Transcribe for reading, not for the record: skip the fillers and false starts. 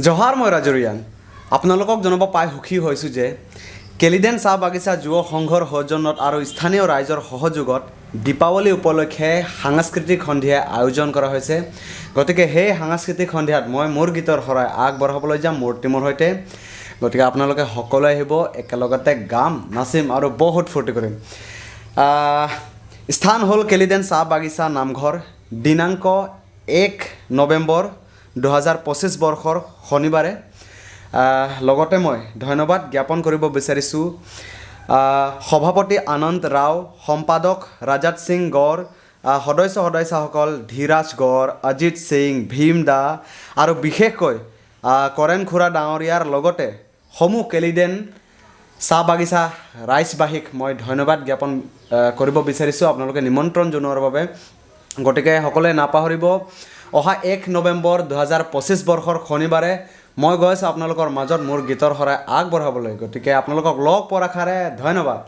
জহাৰ, মই ৰাজৰিয়ান আপোনালোকক জনাব পাই সুখী হৈছোঁ যে কেলিডেন চাহ বাগিচা যুৱ সংঘৰ সৌজন্যত আৰু স্থানীয় ৰাইজৰ সহযোগত দীপাৱলী উপলক্ষে সাংস্কৃতিক সন্ধিয়া আয়োজন কৰা হৈছে। গতিকে সেই সাংস্কৃতিক সন্ধিয়াত মই মোৰ গীতৰ শৰাই আগবঢ়াবলৈ যাম মোৰ টীমৰ সৈতে। গতিকে আপোনালোকে সকলোৱে আহিব, একেলগতে গাম, নাচিম আৰু বহুত ফূৰ্তি কৰিম। স্থান হ'ল কেলিডেন চাহ বাগিচা নামঘৰ। দিনাংক 1 নৱেম্বৰ 2025 বৰ্ষৰ শনিবাৰে। লগতে মই ধন্যবাদ জ্ঞাপন কৰিব বিচাৰিছোঁ সভাপতি আনন্দ ৰাও, সম্পাদক ৰাজাত সিং গড়, সদস্য সদস্যাসকল ধীৰাজ গড়, অজিত সিং, ভীম দা আৰু বিশেষকৈ কৰেণ খুৰা ডাঙৰীয়াৰ লগতে সমূহ কেলিডেন চাহ বাগিচা ৰাইজবাসীক মই ধন্যবাদ জ্ঞাপন কৰিব বিচাৰিছোঁ আপোনালোকে নিমন্ত্ৰণ জনোৱাৰ বাবে। গতিকে সকলোৱে নাপাহৰিব, অহা 1 নৱেম্বৰ 2025 বৰ্ষৰ শনিবাৰে মই গৈ আছোঁ আপোনালোকৰ মাজত মোৰ গীতৰ শৰাই আগবঢ়াবলৈ। গতিকে আপোনালোকক লগ পোৱাৰ আশাৰে ধন্যবাদ।